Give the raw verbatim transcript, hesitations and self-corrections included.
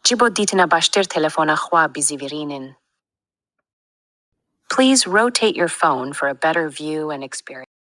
Ji bo dîtina baştir telefona xwe bizîvirînin. Please rotate your phone for a better view and experience.